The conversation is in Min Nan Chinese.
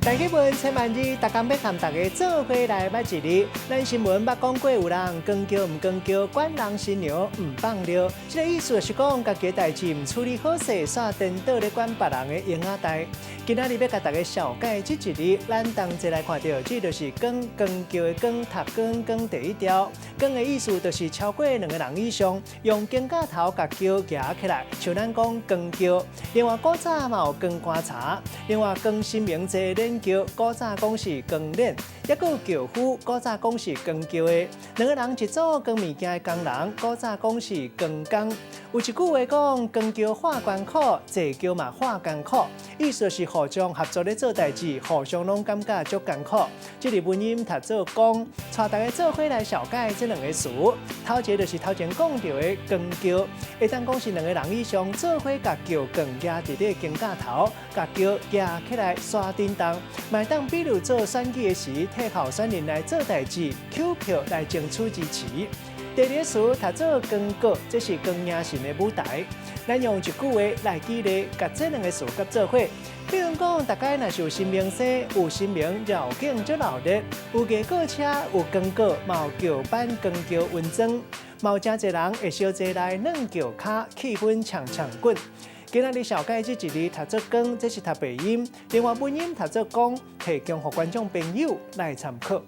大家問千萬字，逐工欲共大家做伙來捌一字。咱新聞捌講過，有人扛轎毋扛轎，管人新娘毋放尿。這个意思是講，家己代誌毋處理好勢，煞顛倒咧管別人的嬰仔代。今仔日欲共大家紹介這一字，咱同齊來看著，這就是扛扛轎的扛，讀扛扛第一條。扛的意思就是超過兩个人以上，用肩胛頭共轎舉起來，像咱講扛轎。另外古早嘛有扛棺柴，另外扛神明坐練轎，古早講是扛練，抑閣有轎夫，古早講是扛轎的。兩个人一組扛物件的工人，古早講是扛工。有一句話講，扛轎化艱苦，坐轎嘛化艱苦，意思是互相合作咧做代誌，互相攏感覺足艱苦。這个文音讀做講，帶大家做伙來紹介這兩个詞。頭一个就是頭前講著的扛轎，會當講是兩个人以上做伙共轎扛舉佇咧肩胛頭，共轎舉起來徙振動，嘛會當比如做選舉的時，替候選人來做代誌，抾票來爭取支持。第二个詞讀做扛轎，這是扛迎神的舞台。咱用一句話來舉例，共這兩个詞佮做伙。比如講，大家若是有神明生，有神明繞境足鬧熱，有藝閣車，有扛轎，嘛有轎班扛轎穩裝，嘛有誠濟人會相齊來軟轎跤，氣氛強強滾。今仔日紹介這一字讀做扛，這是讀白音；另外文音讀做講，提供予觀眾朋友來參考。